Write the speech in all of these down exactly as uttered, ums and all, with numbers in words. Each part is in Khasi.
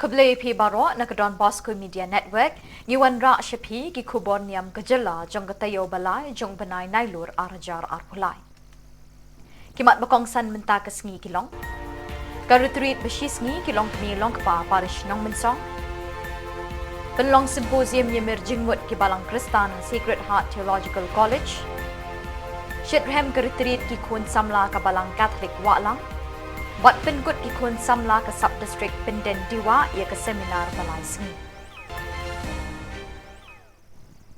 Khublei phi baroh na ka Don Bosco Media Network, ngi wanrah sha phi ki khubor niam ka jylla jong ka taïew ba lai jong u bnai Nailur ar hajar arphew lai. Ki mat ba kongsan mynta ka sngi ki long: ka retreat ba shisngi ki longkmie longkpa parish Nongmynsong. Pynlong symposium ïamir jingmut ki balang Khristan ha Sacred Heart Theological College. Shitrhem ka retreat ki khun samla ka balang Catholic Wahlang. Bad pynkut ki khun samla ka sub district Pynden Dewa ïa ka seminar ba lai sngi.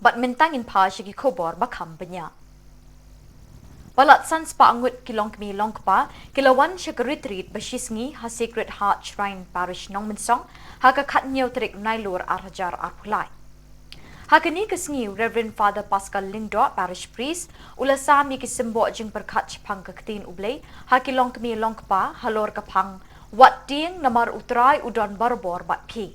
Bad mynta ngin phai sha ki khubor ba kham bniah. Palat san spah ngut ki longkmie longkpa ki la wan sha ka retreat ba shisngi ha Sacred Heart Shrine Parish Nongmynsong ha ka khathynñiew tarik Nailur ar hajar arphew lai. Ha kane ka sngi Reverend Father Pascal Lyngdoh, Parish Priest, u la sam ïa ki symboh jingpyrkhat shaphang ka ktien U Blei ha ki longkmie longkpa halor ka phang: Wat tieng, namar U Trai u don barabor bad phi.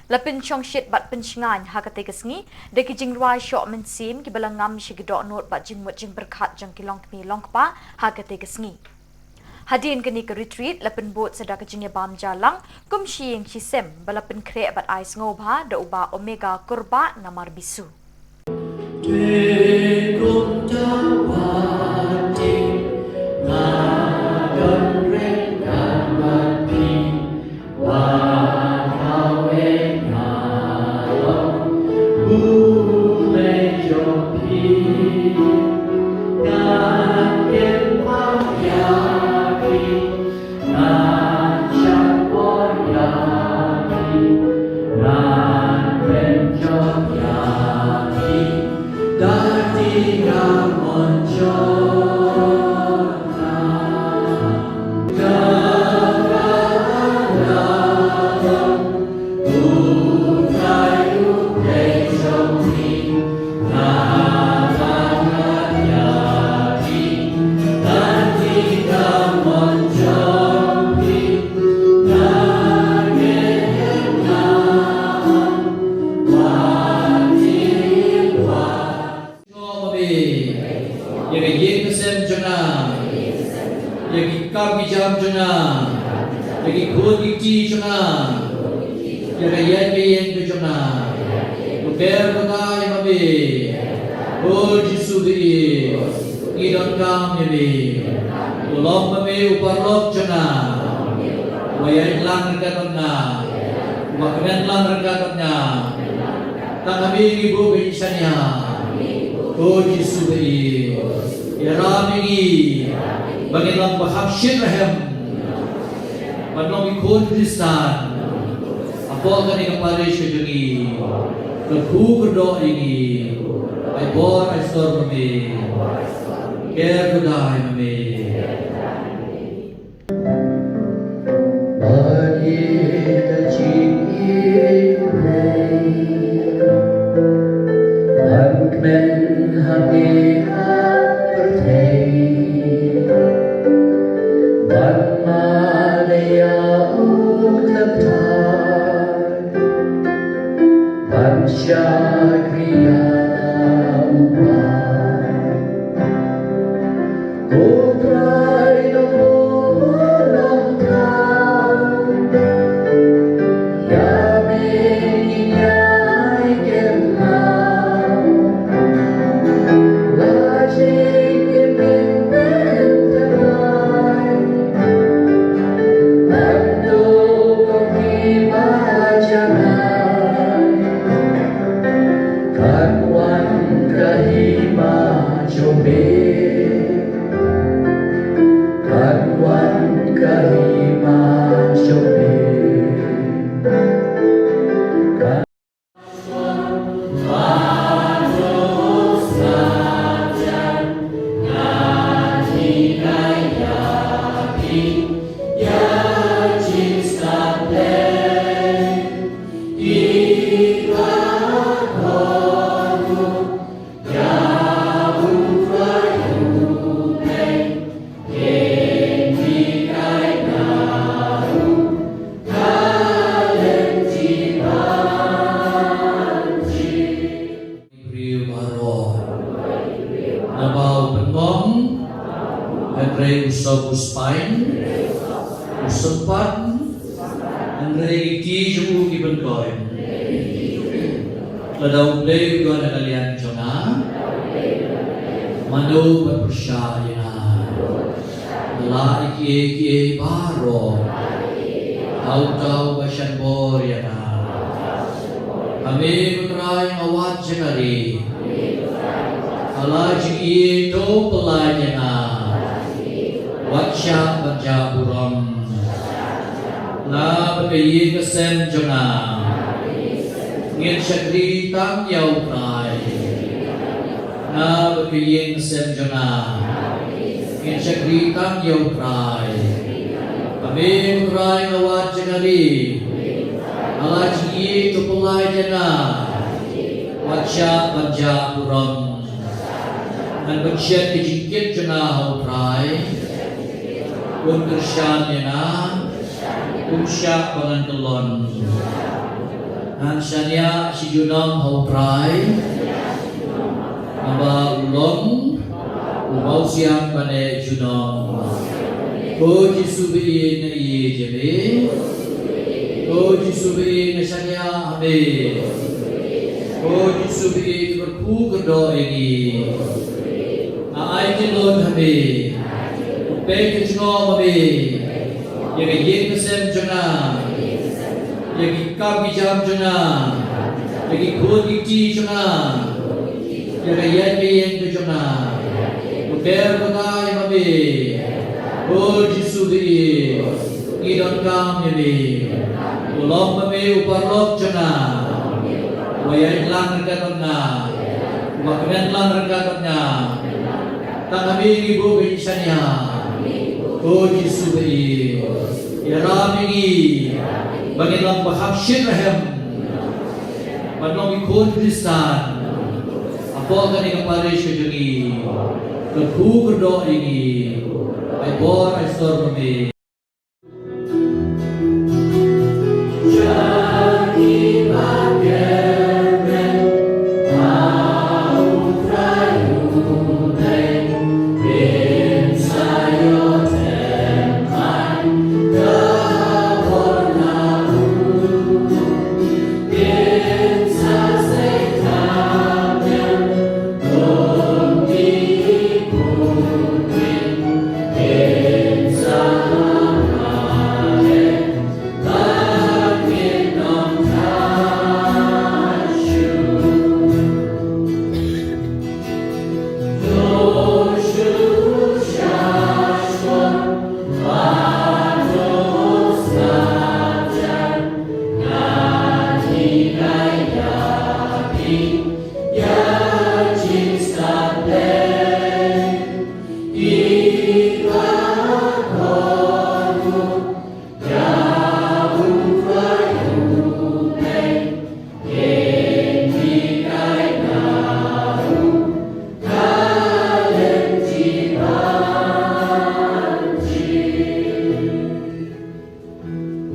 La pynshongshit bad pynshngaiñ ha katei ka sngi da ki jingrwai shoh mynsiem kiba la ngam sha ki dohnud bad jingmut jingpyrkhat jong ki longkmie longkpa ha katei ka sngi. Hadien kane ka retreat la pynbud sa da ka jingïabam jaiñ lang kum shi ïing shi sem ba la pynkhreh bad ai sngewbha da u Bah Omega Kurbah Namar Bisu. Ïa ka ïing ka sem jong nga, ïa ki kam ki jam jong nga, ïa ki khun ki kti jong nga, ïa ka ïaid ka ïeng ka jong nga. To ker to da ïa ma me. O Jisu ba ïeit, ngi donkam ïa me. To long ma me u paralok jong nga, uba ïaid lang ryngkat bad nga, uba kmen lang ryngkat bad nga. Tang ha me ngi buh ka jingshaniah. O Jisu ba ïeit, ïarap ïa ngi ba ngin long ba kham shitrhem ban long ki khun Khristan hapoh kane ka parish ka jong ngi. Kyrkhu kyrdoh ïa ngi. Ai bor ai stor ma me. Ker to da ïa ma me. Ba ïeit ka jingïeit U Blei ban kmen ha ngi ha pyrthei, ban mad ïa u Trai, ban shakri ïa u Trai. Ko Trai nongbuh nongthaw, ïa me ngi ïai kynmaw, la jingim ngin pynkyndit, ban duh ko Hima janai. Kan wan ka Hima jong me. Kan wan ka Hima jong me. Kan Briew baroh. Naba u pynbong, hynrei u sop u spine, u sympat, Hynrei ki kti jong u ki pynkoit. Lada U Blei u don ha ka liang jong nga, mano ban pyrshah ïa nga? Nga lah ïa kiei kiei baroh ha uta uba shah bor ïa nga. Ha me ko Trai nga wad jingari. Ha la jingïeit to pyllait ïa nga. Wat shah ban jah burom. Nga bad ka ïing ka sem jong nga, ngin shakri tang ïa U Trai. Nga bad ka ïing ka sem jong nga, ngin shakri tang ïa U Trai. Ha me ko Trai nga wad jingari. Ha la jingïeit to pyllait ïa nga. Wat shah ban jah burom. Ngan pynshet ka jingkit jong nga ha U Trai. Un kyrshan ïa nga. Um shah ba ngan kyllon. Ngan shaniah shi junom ha U Trai. Naba u long u mawsiang bad junom. Ko Jisu ba ïeit, nga ïeit ïa me. Ko Jisu ba ïeit, nga shaniah ha me. Ko Jisu ba ïeit, kyrkhu kyrdoh ïa ngi. Nga ai kyllon ha me. Peit ka jingngop ha me ïa ka ïing ka sem jong nga, ïa ki kam ki jam jong nga, ïa ki khun ki kti jong nga, ïa ka ïaid ka ïeng ka jong nga. Ko Trai, nga ai ma me. Ko Jisu ba ïeit, ngi donkam ïa me. Ko long ma me u paralok jong nga, uba ïaid lang ryngkat bad nga, uba kmen lang ryngkat bad nga. Tang ha me ngi buh ka jingshaniah. Ko Jisu ba ïeit, ïarap ïa ngi ba ngin long ba kham shit rhem, ban long ki khun Khristan hapoh kane ka parish ka jong ngi. Kyrkhu kyrdoh ïa ngi. Ai bor ai sor ma me.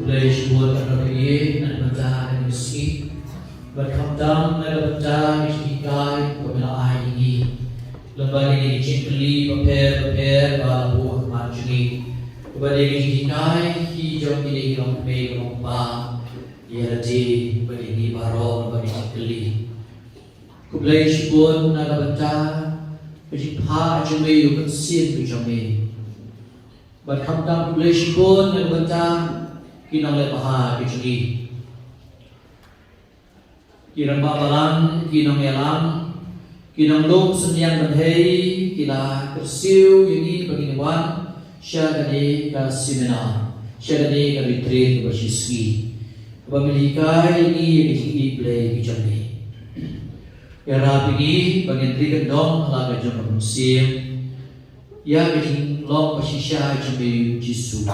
Khublei shibun, nga ïeit na ka bynta kane ka sngi. Bad khamtam na ka bynta ka jinghikai kaba me la ai ïa ngi lyngba kine ki jingkylli bapher bapher ba la buh ha khmat jong ngi. Kaba dei ka jinghikai ki jong kine ki longkmie ki longkpa, ïa lade bad ïa ngi baroh lyngba kine ki jingkylli. Khublei shibun na ka bynta ka jingphah jong me ïa u mynsiem ka jong me. Bad khamtam khublei shibun na ka bynta ki nongleh bha ki jong ngi, ki rangbah balang, ki nongïalam, ki nonglum synñiang bynriew, ki la kyrsiew ïa ngi ba ngin wan sha kane ka seminar, sha kane ka retreat kaba shisngi, kaba me la hikai ïa ngi ïa ka jingïeit Blei ka jong me. Ïarap ïa ngi ba ngin ri kyndong ha la ka jong ka mynsiem ïa ka jinglong ba shisha jong me, U Jisu.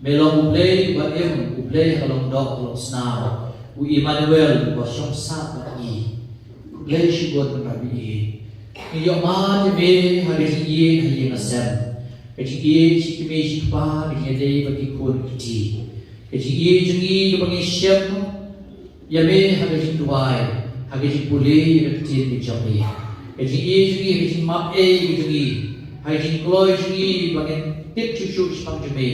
Me long U Blei uba im, U Blei ha ka long doh ka long snam, U Immanuel uba shong sah bad ngi. Khublei shibun, Trai ba ïeit. Ngi ïohmad ïa me ha ka jingïeit ha ïing ha sem, ka jingïeit shi kmie shi kpa, ka jingïadei bad ki khun ki kti, ka jingïeit jong ngi kaba ngi shem ïa me ha ka jingduwai, ha ka jingpule ïa ka ktien ka jong me, ka jingïeit jong ngi ha ka jingmap ei ka jong ngi, ha ka jingkloi jong ngi ba ngin tip shuh shuh shaphang jong me,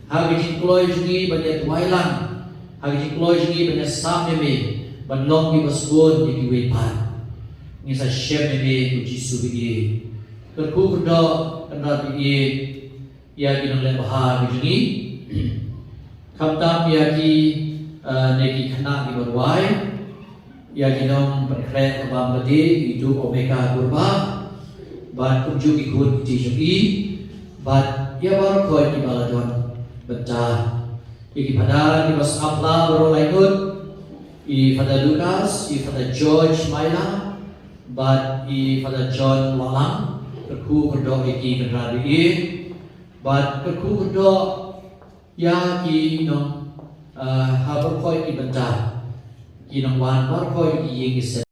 ha ka jingkloi jong ngi ba ngin duwai lang Ha ka jingkloi jong ngi ban ïasam ïa me ban long kiba sbun ïa kiwei pat. Ngi sa shem ïa me ko Jisu ba ïeit. Kyrkhu kyrdoh Kynrad ba ïeit ïa ki nongleh bha ka jong ngi. Khamtam ïa ki, eh, ne ki khynnah kiba rwai, ïa ki nongpynkhreh ka bam ka dei, i Duh Omega Gurba, bad kumjuh ki khun ki kti jong i, bad ïa baroh kiba la don bynta. Ïa ki phadar kiba sngap la baroh lai ngut, i Father Lucas, i Father George Maila, bad i Father John Wahlang, kyrkhu kyrdoh ïa ki Kynrad ba ïeit, bad kyrkhu kyrdoh ïa ki nong, ah, ha baroh ki bynta, ki nongwan baroh ki ïing ki sem.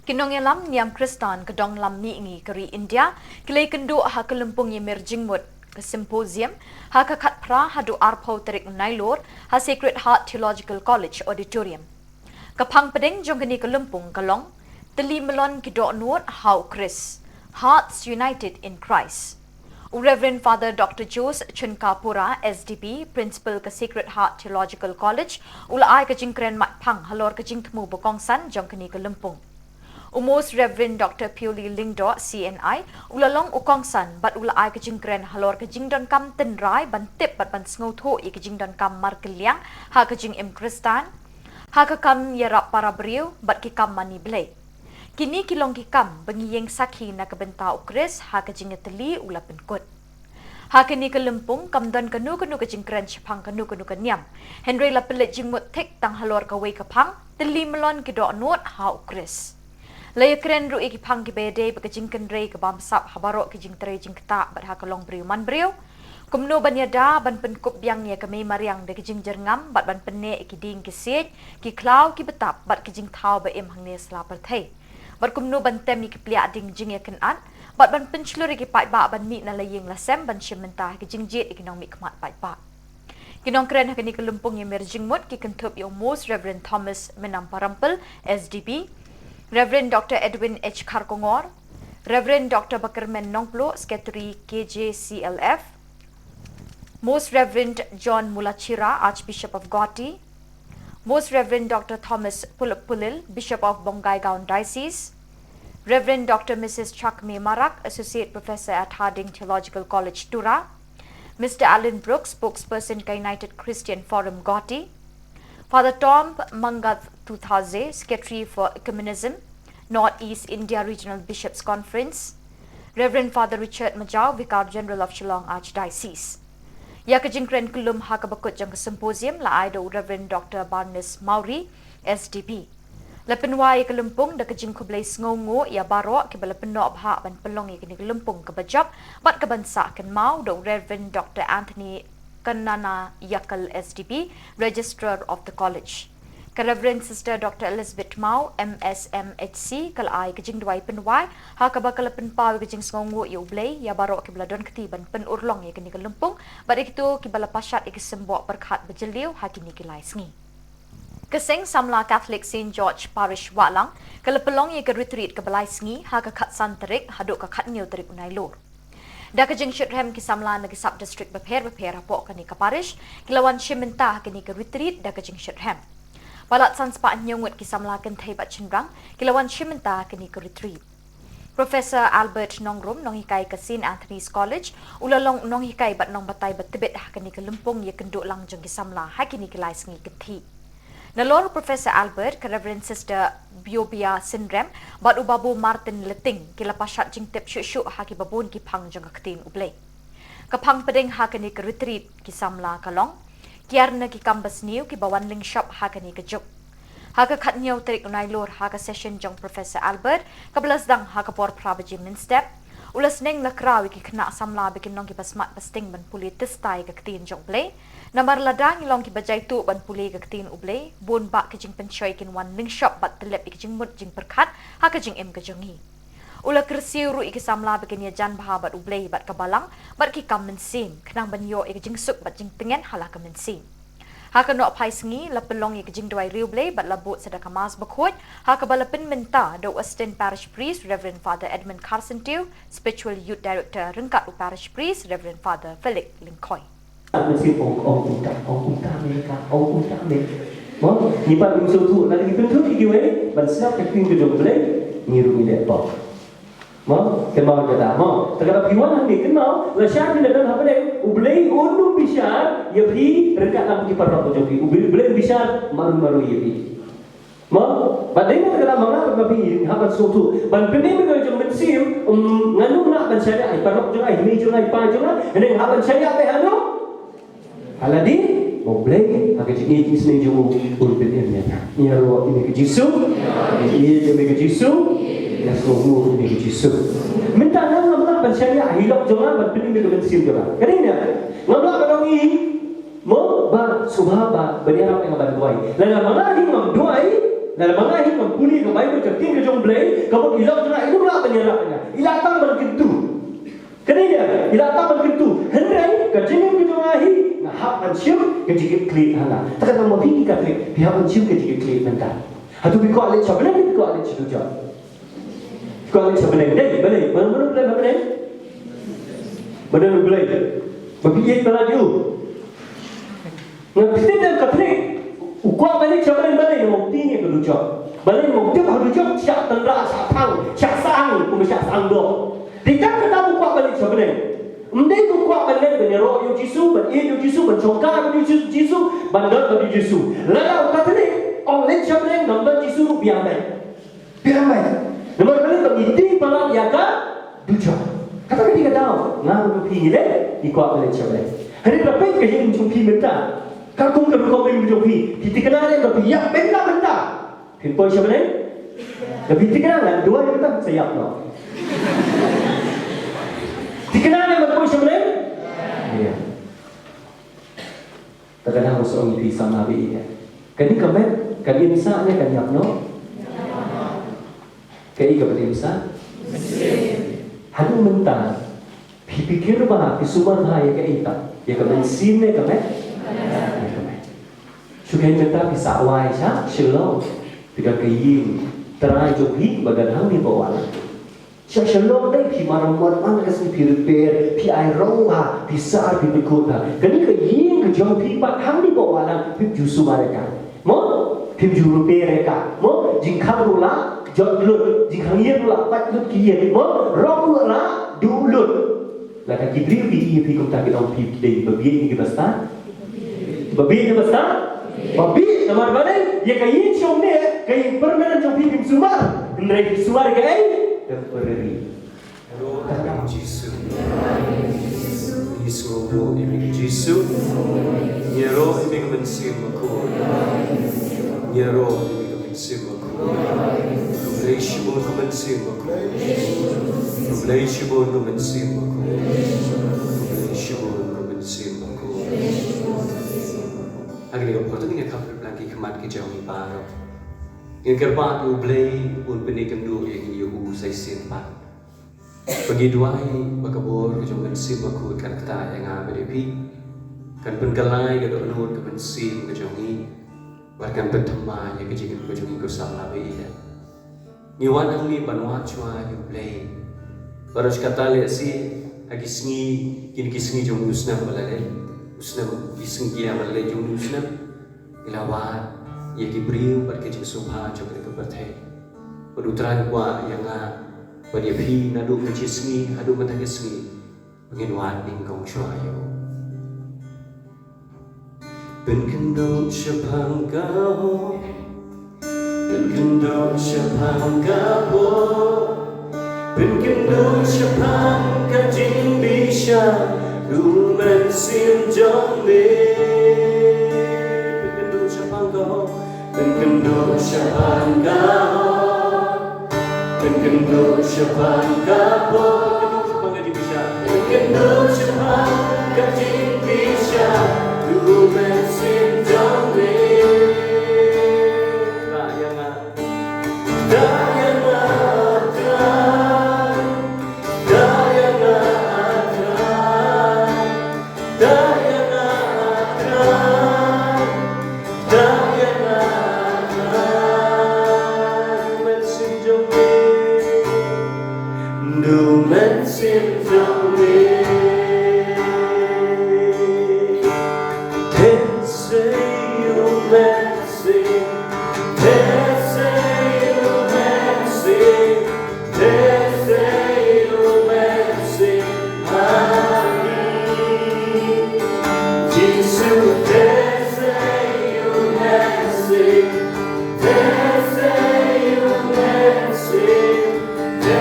Ki nongïalam niam Khristan ka dong lam mihngi ka ri India ki la ïakynduh ha ka lympung ïamir jingmut ka symposium ha ka khatphra haduh arphew tarik Nailur ha Sacred Heart Theological College Auditorium. Ka phang pdeng jong kane ka lympung ka long Tylli Myllun ki Dohnud ha u Khrist, Hearts United in Christ. U Reverend Father Doctor Jose Chunkapura, S D B, Principal ka Sacred Heart Theological College, u la ai ka jingkren matphang halor ka jingthmu ba kongsan jong kane ka lympung. U Most Reverend Doctor Pioli Lyngdoh, C N I, u la long u kongsan bad u la ai ka jingkren halor ka jingdonkam tynrai ban tip bad ban sngewthuh ïa ka jingdonkam markylliang ha ka jingim Khristan, ha ka kam ïarap para briew bad ki kam mane Blei. Kine ki long ki kam ba ngi ïeng sakhi na ka bynta u Khrist ha ka jingïatylli, u la pynkut. Ha kane ka lympung kam don kano kano ka jingkren shaphang kano kano ka niam, hynrei la pynleit jingmut thik tang halor kawei ka phang, tylli mlon ki dohnud ha u Khrist. La ïakren ruh ïa ki phang kiba ïadei bad ka jingkynrei ka bamsap ha baroh ki jingtrei jingktah bad ha ka longbriew manbriew. Kumno ban ïada ban pynkup biang ïa ka mei mariang da ka jingjyrngam bad ban pynneh ïa ki dieng ki siej, ki khlaw ki btap bad ki jingthaw ba im hangne sla pyrthei. Bad kumno ban tem ïa ki pliah dieng jingïakynad bad ban pynshlur ïa ki paidbah ban mih na la ïing la sem ban shim bynta ha ki jingjied ïa ki nongmihkhmat paidbah. Ki nongkren ha kane ka lympung ïamir jingmut ki kynthup ïa u Most Reverend Thomas Mynam Parampil, S D B, Reverend Doctor Edwin H Kharkongor, Reverend Doctor Bakyrmen Nongpluh, Secretary K J C L F, Most Reverend John Mulachira, Archbishop of Guwahati, Most Reverend Doctor Thomas Pulip Pulil, Bishop of Bongaigaon Diocese, Reverend Doctor Missus Chakme Marak, Associate Professor at Harding Theological College, Tura, Mister Alan Brooks, spokesperson ka United Christian Forum, Guwahati, Father Tom Mangath Tuthaze, Secretary for Ecumenism, North East India Regional Bishops Conference, Reverend Father Richard Majau, Vicar General of Shillong Archdiocese. Ïa ka jingkren kyllum ha kaba kut jong ka symposium la ai da u Reverend Doctor Barnes Mawrie, S D B. La pynwai ïa ka lympung da ka jingkhublei sngewnguh ïa baroh kiba la pynnoh bha ban pynlong ïa kane ka lympung kaba jop bad kaban sah kynmaw, da u Reverend Doctor Anthony Kannanayakal, S D B, Registrar of the College. Ka Reverend Sister Doctor Elizabeth Mawrie, M S M H C, ka la ai ka jingduwai pynwai ha kaba ka la pynpaw ïa ka jingsngewnguh ïa U Blei ïa baroh kiba la don kti ban pynurlong ïa kane ka lympung bad ïa kito kiba la pashat ïa ki symboh pyrkhat ba jylliew ha kine ki lai sngi. Ka Seng Samla Catholic Saint George Parish Wahlang ka la pynlong ïa ka retreat kaba lai sngi ha ka khatsan tarik haduh ka khathynñiew tarik u Nailur. Da ka jingshitrhem ki samla na ki sub district bapher bapher hapoh kane ka parish ki la wan shim bynta ha kane ka retreat da ka jingshitrhem. Palat san spah hynñiew ngut ki samla kynthei bad shynrang ki la wan shim bynta ha kane ka retreat. Professor Albert Nongrum, nonghikai ka Saint Anthony's College, u la long nonghikai bad nongbatai ba tbit ha kane ka lympung ïakynduh lang jong ki samla ha kine ki lai sngi kynthih. Nalor Professor Albert, ka Reverend Sister Biobia Synrem bad u Babu Martin Leting ki la pashat jingtip shuh shuh ha kiba bun ki phang jong ka ktien U Blei. Ka phang pdeng ha kane ka retreat ki samla ka long kiar na ki kam basniew kiba wan lyngshop ha kane ka juk. Ha ka khathynñiew tarik u Nailur, ha ka session jong Professor Albert kaba la sdang ha ka por phra baje mynstep, u la sneng la kraw ïa ki khynnah samla ba kin long kiba smat ba sting ban pule tista ïa ka ktien jong U Blei. Namar lada ngi long kiba jaituh ban pule ïa ka ktien U Blei, bun bah ki jingpynshoi kin wan lyngshop bad tyllep ïa ki jingmut jingpyrkhat ha ka jingim ka jong ngi. U la kyrsiew ruh ïa ki samla ba kin ïajan bha bad U Blei bad ka Balang bad ki kam mynsiem, khnang ban ïoh ïa ka jingsuk bad jingtngen ha la ka mynsiem. Ha ka nohphai sngi la pynlong ïa ka jingduwai riewblei bad la bud sa da ka Mass bakhuid, ha kaba la pynmynta da u Assistant Parish Priest Reverend Father Edmund Kharsyntiew, Spiritual Youth Director, ryngkat u Parish Priest Reverend Father Felix Lyngkhoi. Mynsiem ong, ong kumta, ong kumta, me ka, ong kumta, me. Mo, ngi pat ngim sngewthuh, lada ngi pynthut ïa kiwei ban sngap ka ktien ka jong U Blei, ngi ruh ngi leh pop. Mo, kynmaw kata, mo. Te kata phi wan hangne, kynmaw, lashai phi la don ha bneng, U Blei un ym bishar ïa phi ryngkat lang ki paralok ka jong phi. U Blei, U Blei un bishar marwei marwei ïa phi. Mo, bad dei na kata ma nga bad ma phi hap ban sngewthuh. Ban pynim ïa ka jong mynsiem, um, ngan ym lah ban shaniah ïa i paralok jong nga, i mei jong nga, i pa jong nga, hynrei hap ban shaniah ïa i hano? Ha lade ba U Blei ha ka jingïeit jingïaseng jong u un pynim ïa nga. Ïaroh ïa me ko Jisu. Ïeit ïa me ko Jisu. Ïasngewnguh ïa me ko Jisu. Mynta nga ngam lah ban shaniah ïa i lok jong nga ban pynim ïa ka mynsiem jong nga. Ka dei ne? Ngam lah ban ong i Mo ba sngewbha ba ban ïarap ïa nga ban duwai. Lada ma nga hi ngam duwai, lada ma nga hi ngam pule ka Baibl, ka ktien ka jong U Blei, ka mut i lok jong nga i ym lah ban ïarap ïa nga. I lah tang ban kyntu. Kane ïa, i lah tang ban kyntu. Hynrei ka jingim ka jong nga hi, nga hap ban shim ka jingkitkhlieh ha nga. Te kata ma phi ki Katholik, phi hap ban shim ka jingkitkhlieh mynta. Hato phi kwah leit sha bneng, phi kwah leit sha dujok? Phi kwah leit sha bneng. Dei, balei? Balei, balei, balei, balei? Ba don U Blei. Ba phi ïeit palat ïa u. Nga phi tip ne em Katholik, u kwah ban leit sha bneng balei? Namar u tieng ïa ka dujok. Balei? Namar u tip ha dujok shah tynrah, shah thang, shah sang, kumba shah sang doh. Dei tang kata u kwah ban leit sha bneng. Ym dei u kwah ban leit ban ïaroh ïa u Jisu, ban ïeit ïa u Jisu, ban shongkar bad u Jisu, ban don bad u Jisu. Lada u Katholik ong leit sha bneng, ngam don Jisu ruh biang beit. Biang beit. Namar balei? Ba ngi tieng palat ïa ka dujok. Kata ka dei ka daw. Nga bad phi ngi leh, ngi kwah ban leit sha bneng. Hynrei lada peit ka jingim jong phi mynta, ka kum ka rukom jong phi, phi thikna ne em ba phi ïap mynta mynta phin poi sha bneng? Lada phi thikna, nga duwai mynta sa ïap noh. Thikna ne em ban poi sha bneng? Ïa. Te ka dang shu ong ïa phi samla bad ïa. Kane ka met kan im sah ne kan ïap noh? Kaei kaban im sah? Haduh mynta phi pyrkhat bha, phi sumar bha ïa kaei pat? Ïa ka mynsiem ne ka met? Ïa ka met. Shu kheiñ mynta phi sah wai sha Shillong, phi don ka ïing trai jong phi ba don hangne Poh Wahlang. Sha Shillong dei phi mar mar man ka sngi phi repair, phi ai rong bha, phi sah, phi pynkut bha. Kane ka ïing ka jong phi pat hangne Poh Wahlang phim ju sumar ïa ka. Mo? Phim ju repair ïa ka. Mo? Jingkhang ruh la jot lut, jingkhang ïing ruh la pat lut ki ïing. Mo? Rong ruh la duh lut. Lada ki briew ki ïa phi kumta ki ong phi dei ba bieit ne ki ba stad? Ba bieit ne ba stad? Ba bieit, namar balei? Ïa ka ïing jong ne, ka ïing permanent jong phi phim sumar. Hynrei phi sumar ïa kaei? Temporary. Ïaroh ïa me ko Jisu. Ngi sngewbha ïa me ko Jisu. Ïaroh ïa me ko Mynsiem Bakhuid. Ïaroh ïa me ko Mynsiem Bakhuid. Khublei shibun ko Mynsiem Bakhuid. Khublei shibun ko Mynsiem Bakhuid. Khublei shibun ko Mynsiem Bakhuid. Ha kane ka por to ngin ïa khap ryngkat ki khmat ki jong ngi baroh. Ngin kyrpad ïa U Blei un pyni kynduh ïa ngi ïa u sa shisien pat. Ba ngi duwai ba ka bor ka jong ka Mynsiem Bakhuid kan ktah ïa nga bad ïa phi. Kan pynkylla ïa ka dohnud ka mynsiem ka jong ngi. Bad kan pynthikna ïa ka jingim ka jong ngi ko samla bad ïa. Ngi wan hangne ban wad shuwa ïa U Blei. Bad ruh kata lehse ha ki sngi, kine ki sngi jong u snem ba la leit. U snem, ki sngi ki ïa ba la leit jong u snem. Ngi la wad ïa ki briew bad ka jingsngewbha jong kane ka pyrthei. Bad U Trai u kwah ïa nga bad ïa phi naduh ka jingsngi haduh mynta ka sngi ba ngin wad nyngkong shuwa ïa u. Pynkynduh shaphang ka hok, pynkynduh shaphang ka pop, pynkynduh shaphang ka jingbishar u Mynsiem jong me. Pynkynduh shaphang ka hok, pynkynduh shaphang ka hok, pynkynduh shaphang ka pop, pynkynduh shaphang ka jingbishar, pynkynduh shaphang ka jingbishar u Mynsiem jong me. Ktah ïa nga. Ktah ïa nga, Trai. Ktah ïa nga, Trai. Ktah ïa nga, Trai. Ktah ïa nga, Trai. Mynsiem jong me. Mynsiem jong me. Te sei u Mynsiem. Te sei u Mynsiem, te sei u Mynsiem ha ngi. Jisu, te sei u Mynsiem, te sei u Mynsiem, te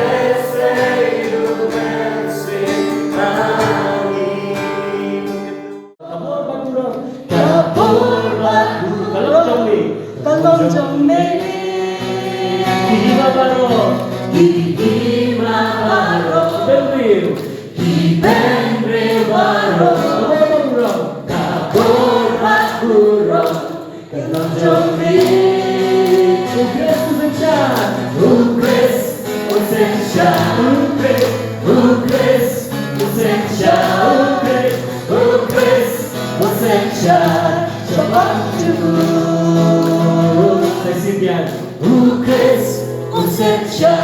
sei u Mynsiem ha ngi. Ka bor ba burom. Ka bor ba burom. Ka long jong me. Ka long jong me. Ki hima baroh. Ki hima baroh. Ki bynriew. Ki bynriew baroh. Ka bor ba burom. Ka bor ba burom. Ka long jong me. U Khrist u sngewsih. U Khrist u sngewsih. U Khrist u sngewsih. U Khrist u sngewsih. U Khrist u sngewsih. Shaphang jong u. Sa shisien. U Khrist u sngewsih.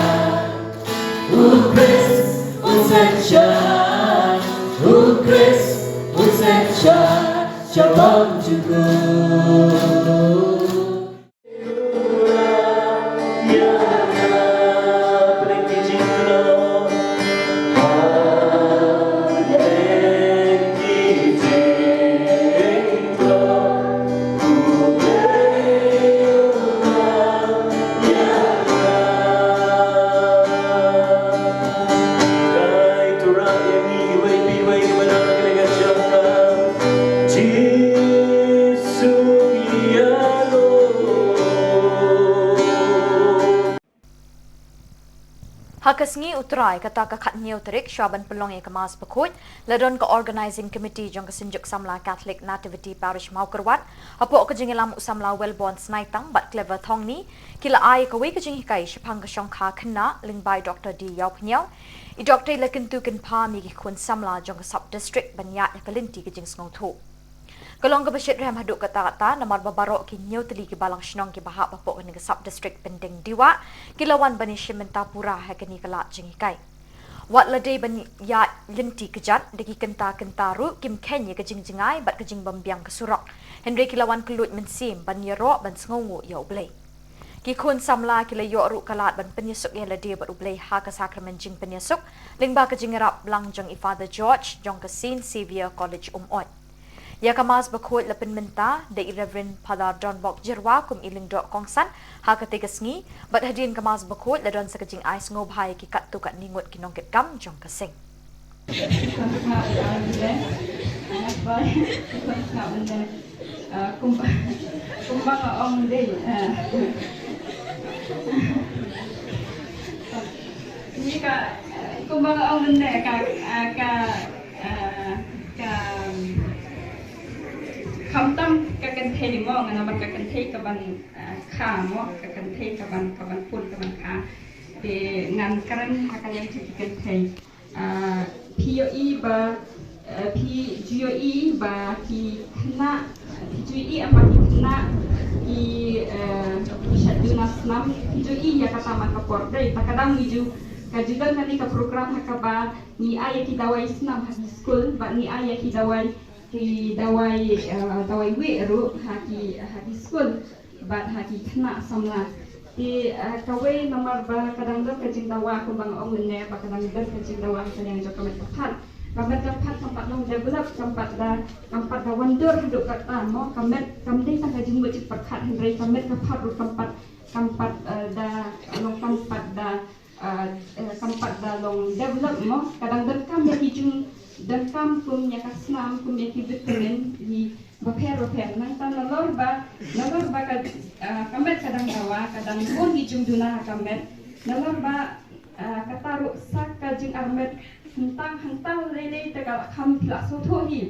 U Khrist u sngewsih. U Khrist u sngewsih sha bangkylluid. Ha ka sngi U Trai, kata ka khathynñiew tarik, shwa ban pynlong ïa ka Mass Bakhuid, la don ka Organising Committee jong ka Synjuk Samla Catholic Nativity Parish Mawkyrwat hapoh ka jingïalam u samla Wellborn Snaitang bad Clever Thongni, ki la ai kawei ka jinghikai shaphang ka shongkha khynnah lyngba i Doktor D Ïawphniaw. I Doktor i la kyntu kynpham ïa ki khun samla jong ka sub district ban ïaid ïa ka lynti ka jingsngewthuh. Ka long kaba shitrhem haduh katta katta namar ba baroh ki hynñiew tylli ki balang shnong kiba hap hapoh kane ka sub district Pyndengbah ki la wan ban ïashim bynta pura ha kane ka lad jinghikai. Wat la dei ban ïaid lynti kjat da ki kynta kynta ruh kim kheiñ ïa ka jingjngai bad ka jingbymbiang ka surok. Hynrei ki la wan kylluid mynsiem ban ïaroh ban sngewnguh ïa U Blei. Ki khun samla ki la ïoh ruh ka lad ban pynïasuk ïa lade bad U Blei ha ka sakramen jingpynïasuk lyngba ka jingïarap lang jong i Father George jong ka Saint Xavier College Umoi. Ïa ka Mass Bakhuid la pynmynta da i Reverend Father Donbok Jyrwa kum i lyngdoh kongsan ha katei ka sngi, bad hadien ka Mass Bakhuid la don sa ka jingai sngewbha ïa ki katto katne ngut ki nongkitkam jong ka seng. Kumba nga ong dei, ni ka, kumba nga ong mynne ka, ka, ka, khamtam ka kynthei mo, nga namar ka kynthei ka ban, ah, kha mo, ka kynthei ka ban, ka ban pun, ka ban kha. Te ngan kren ha ka liang jong ki kynthei. Ah, phi ïohi ba, ah, phi ju ïohi ba ki khynnah, phi ju ïohi em ba ki khynnah ki, ah, ki shait duna snam, phi ju ïohi ïa kata man ka por dei. Ta ka dang ngi ju, ka ju don kane ka program ha kaba ngi ai ïa ki dawai snam ha ki skul, bad ngi ai ïa ki dawai, ki dawai, ah, dawai wieh ruh ha ki, ha ki skul. Bad ha ki khynnah samla. Te, ah, kawei namar ba ka dang don ka jingdawa kumba nga ong mynne ba ka dang don ka jingdawa ha ka liang jong ka met ka phad. Ka met ka phad kam pat long develop, kam pat da, kam pat da wandur haduh katta mo, ka met kam dei tang ka jingmut jingpyrkhat hynrei ka met ka phad ruh kam pat, kam pat, eh, da long kam pat da ah, eh, kam pat da long develop mo, ka dang donkam ïa ki jing, donkam kum ïa ka snam, kum ïa ki vitamin, ki bapher bapher. Nangta nalor ba, nalor ba ka, ah, ka met ka dang dawa, ka dang bun ki jingduna ha ka met. Nalor ba, ah, kata ruh sa ka jingarmet, hangtang, hangtang lei lei te ka la kham phi la sngewthuh hi.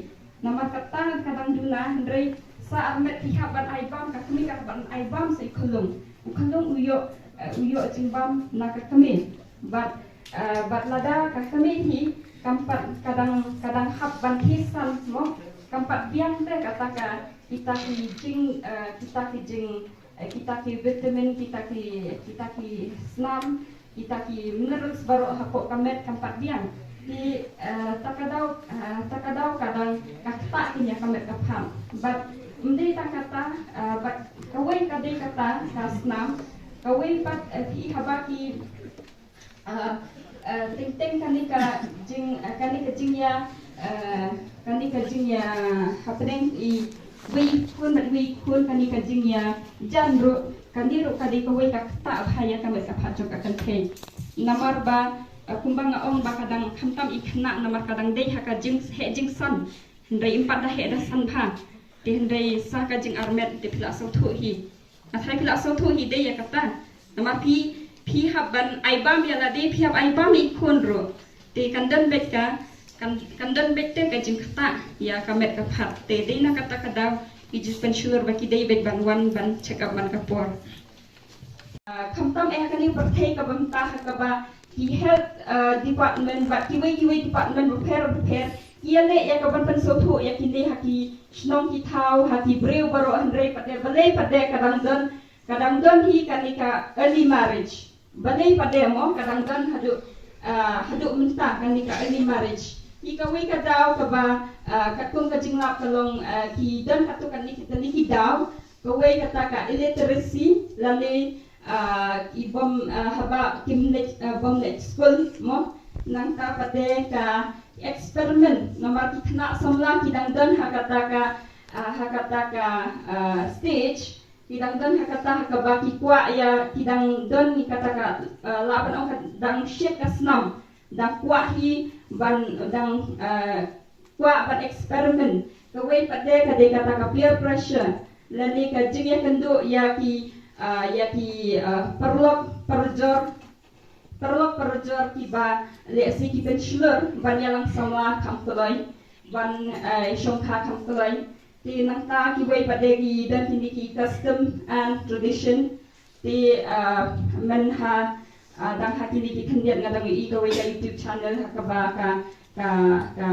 Namar kata ka dang duna hynrei sa armet phi hap ban ai bam, ka kmie ka hap ban ai bam sa i khyllung. U khyllung u ïoh, eh, u ïoh jingbam na ka kmie. Bad, eh, bad lada ka kmie hi kam pat ka dang, ka dang hap ban khie san mo, kam pat biang te kata ka, kita ki jing, eh, kita ki jing, eh, kita ki vitamin, kita ki, kita ki snam, kita ki minerals baroh hapoh ka met kam pat biang. Te, eh, ta ka daw, eh, ta ka daw ka dang ka ktah ïa ka met ka phad. Bad ym dei tang kata, eh, bad kawei ka dei kata ka snam, kawei pat, eh, phi haba ki, eh, eh, teng teng kane ka jing, eh, kane ka jingïa, eh, kane ka jingïa hapdeng i wei khun bad wei khun, kane ka jingïa jan ruh, kane ruh ka dei kawei ka ktah bha ïa ka met ka phad jong ka kynthei. Namar ba, eh, kumba nga ong ba ka dang khamtam i khynnah namar ka dang dei ha ka jing, heh jingsan. Hynrei ym pat da heh da san bha. Te hynrei sa ka jingarmet te phi la sngewthuh hi. Hynrei phi la sngewthuh hi dei ïa kata. Namar phi, phi hap ban ai bam ïa lade, phi hap ai bam ïa i khun ruh. Te kan don beit ka, kan, kan don beit te ka jingktah ïa ka met ka phad. Te dei na kata ka daw ki ju pynshlur ba ki dei beit ban wan ban check up man ka por. Ah, khamtam eh ha kane pyrthei kaba mynta ha kaba ki health, ah, department bad kiwei kiwei department bapher bapher ki ïaleh ïa ka ban pynsngewthuh ïa kine ha ki shnong ki thaw, ha ki briew baroh, hynrei pat de balei pat de ka dang don, ka dang don hi kane ka early marriage. Balei pat de mo ka dang don haduh, ah, haduh mynta kane ka early marriage. Ki kawei ka daw kaba, ah, katkum ka jinglap ka long, ah, ki don katto katne ki, tane ki daw, kawei kata ka illiteracy, lane, ah, ki bym, ah, haba kim leit, ah, bym leit skul mo, nangta pat de ka experiment, namar ki khynnah samla ki dang don ha kata ka, ah, ha kata ka, ah, stage, ki dang don ha kata ha kaba ki kwah ïa, ki dang don ïa kata ka, ah, lah ban ong ka dang shit ka snam, dang kwah hi ban, dang, ah, kwah ban experiment. Kawei pat de ka dei kata ka peer pressure, lane ka jingïakynduh ïa ki, ah, ïa ki, ah, paralok parajor, paralok parajor kiba lehse ki pynshlur ban ïalang samla kham kloi, ban, eh, shongkha kham kloi. Te nangta kiwei pat de ki don kine ki custom and tradition. Te, eh, mynha, eh, dang ha kine ki khyndiat nga dang ïohi kawei ka YouTube channel ha kaba ka, ka, ka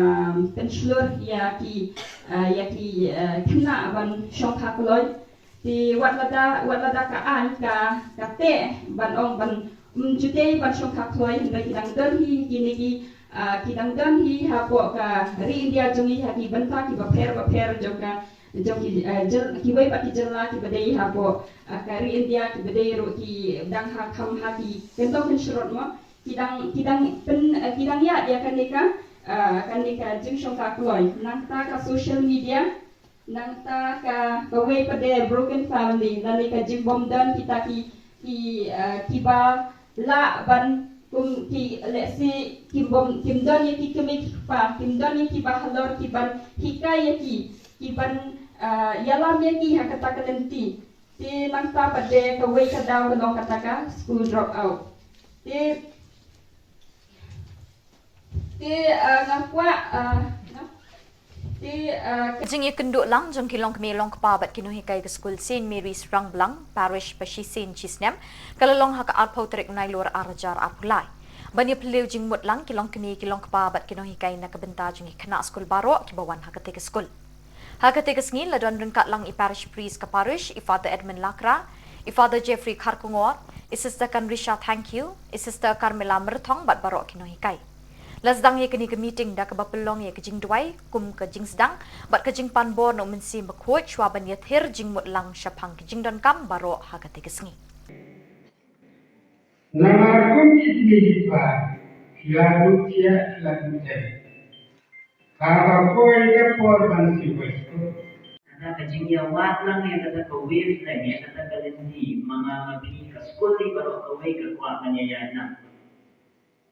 pynshlur ïa ki, eh, ïa ki, eh, khynnah ban shongkha kloi. Te wat lada, wat lada ka aiñ ka, ka teh ban ong ban, um, jutei ban shongkha kloi, hynrei ki dang don hi kine ki, ah, ki dang don hi hapoh ka ri India jong ngi ha ki bynta kiba pher bapher jong ka, jong ki, ah, jyl-, kiwei pat ki jylla kiba dei hapoh, ah, ka ri India kiba dei ruh ki dang ha kham ha ki kyntong kynshrut mo. Ki dang, ki dang pyn, ah, ki dang ïaid ïa kane ka, ah, kane ka jingshongkha kloi. Nangta ka social media, nangta ka, kawei pat de broken family, lane ka jingbym don kita ki, ki, eh, kiba lah ban kum ki, lehse kim bym, kim don ïa ki kmie ki kpa, kim don ïa kiba halor kiban hikai ïa ki, kiban, eh, ïalam ïa ki ha kata ka lynti. Te nangta pat de kawei ka daw ka long kata ka school drop out. Te Te, ah, nga kwah, ah, nga, te, ah, ka jingïakynduh lang jong ki longkmie longkpa bad ki nonghikai ka skul Saint Mary's Rangblang, Parish Pashisien Shisnem, ka la long ha ka arphew tarik Nailur ar hajar arphew lai. Ban ïaphylliew jingmut lang ki longkmie ki longkpa bad ki nonghikai na ka bynta jong ki khynnah skul baroh kiba wan ha katei ka skul. Ha katei ka sngi la don ryngkat lang i parish priest ka parish, i Father Edmund Lakra, i Father Jeffrey Kharkongor, i Sister Kanrisha Thangkhiew, i Sister Carmela Myrthong bad baroh ki nonghikai. La sdang ïa kane ka meeting da kaba pynlong ïa ka jingduwai kum ka jingsdang bad ka jingpan bor na u Mynsiem Bakhuid shwa ban ïathir jingmut lang shaphang ki jingdonkam baroh ha katei ka sngi. Namar kum ki kmie ki kpa ki la duh thiah ki la duh tem. Haba poi ka por ban siew skul. Kata ka jingïawad lang ïa kata ka wavelength, ïa kata ka lynti, ma nga ma phi ka skul hi baroh kawei ka kwah ban ïaïaid lang.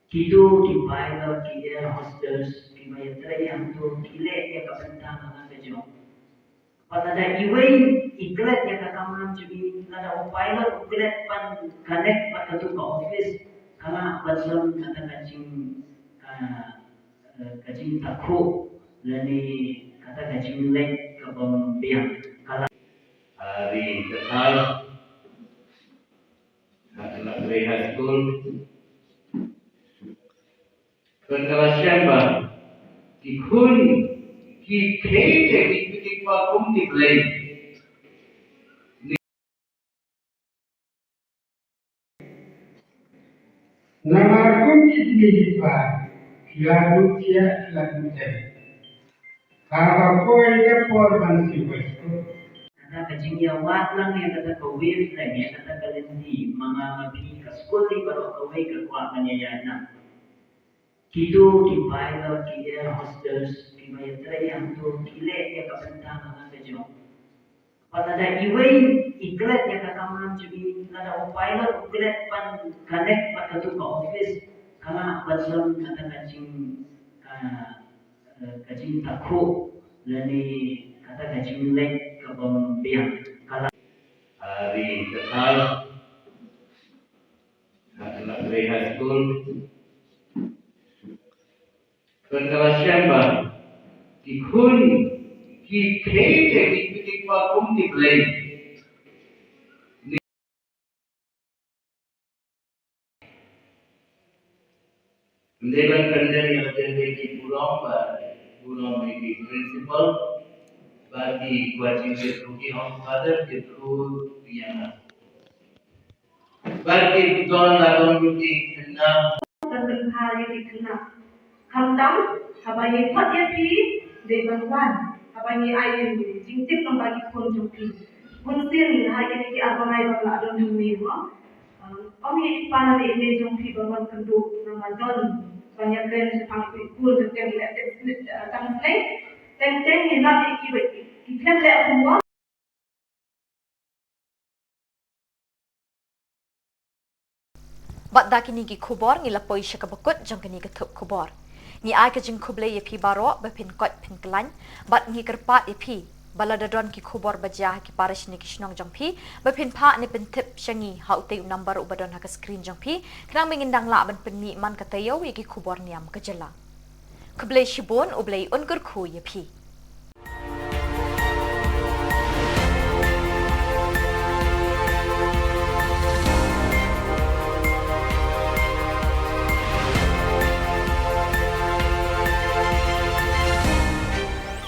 Kito ki pilot, ki air hostess, kiba ïatrei hangto, ki leh ïa ka bynta na ka jong. Bad lada iwei i klet ïa ka kamram jong i, lada u pilot u klet ban connect bad kato ka office, ka lah ban don kata ka jing, ka, eh, ka jingtakhuh lane kata ka jingleit ka bym biang. Ka lah, ah, ri ka thar, ka lah ri high school. Ka la shem ba ki khun ki khie te ki, ki, ki kwah kum ki Blei. Namar kum ki kmie ki kpa ki la duh thiah ki la duh tem. Haba poi ka por ban siew skul. Kata ka jingïawad lang ïa kata ka wavelength, ïa kata ka lynti, ma nga ma phi ka skul hi baroh kawei ka kwah ban ïaïaid lang. Kito ki pilot, ki air hostess, kiba ïatrei hangto, ki leh ïa ka bynta na ka jong. Bad lada iwei i klet ïa ka kamram jong i, lada u pilot u klet ban connect bad kato ka office, ka lah ban don kata ka jing, ka, eh, ka jingtakhuh lane kata ka jingleit ka bym biang. Ka lah, ah, ri ka thar, ka lah ri high school. Ka la shem ba ki khun ki khie te ki, ki kwah kum ki Blei. Ym dei ban pyndem ïa la ki burom ba burom ïa ki principal ba ki kwah jingkyrkhu ki home father, kyrkhu ïa nga. Bad ki don la don ki khynnah. Ban pynphar ïa ki khynnah. Khamtam haba ngi khot ïa phi dei ban wan, haba ngi ai jingtip lyngba ki phone jong phi. Bunsien ha kine ki ar bnai ba la don hangne mo, ym ïa i pa ne i mei jong phi ba wan kynduh, namar don ban ïakren shaphang i khun, teng teng leh teng teng, teng teng ngi lap ïa ki ba ki khlem leh homework. Bad da kine ki khubor ngi la poi sha kaba kut jong kane ka thup khubor. Ngi ai ka jingkhublei ïa phi baroh ba phin koit phin khlaiñ, bad ngi kyrpad ïa phi ba lada don ki khubor ba jia ha ki parish ne ki shnong jong phi, ba phin phah ne pyntip sha ngi ha utei u number uba don ha ka screen jong phi, khnang ba ngin dang lah ban pynmih man ka taïew ïa ki khubor niam ka jylla. Khublei shibun, U Blei un kyrkhu ïa phi.